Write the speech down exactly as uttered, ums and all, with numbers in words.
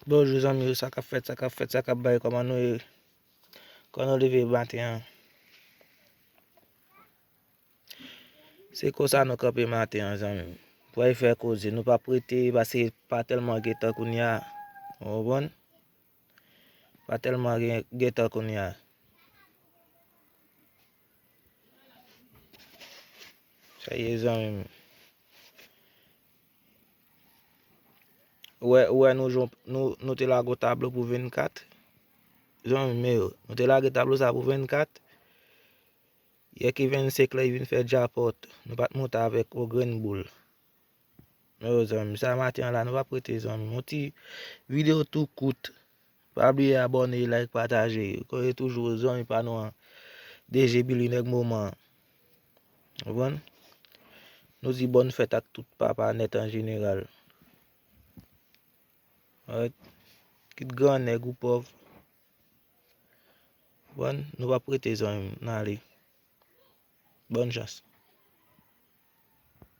Bonjou zanmi yo, sa k ap fèt, sa k ap fèt, sa k ap bay, kòman nou ye? Kòman nou leve maten an? Se konsa nou kanpe maten an, zanmi m. Pou al fè koze, nou p ap rete, paske pa tèlman gen tan kounye a. Ou konprann? Pa tèlman gen, gen tan kounye a. Sa ye, zanmi m. Ou wè, ou wè nou, jon- nou, nou te lage yon tablo pou vennkat. Zanmi m yo, nou te lage tablo sa pou vennkat. Yè ki vennsenk la, li vin fè djapòt. Nou pa t monte avèk yon grenn boul. Men yo, zanmi m, sa maten an la, nou p ap rete, zanmi m. Yon ti videyo tou kout. Pa bliye abòne, like, pataje. Kote toujou zanmi pa nou an, D J Billy, nèg moman an. Ou konprann? Nou di bòn fèt ak tout papa nèt an jeneral. Alright? Kit gran nèg ou pòv. Ou konprann? Nou p ap rete, zanmi m, n ale. Bòn chans.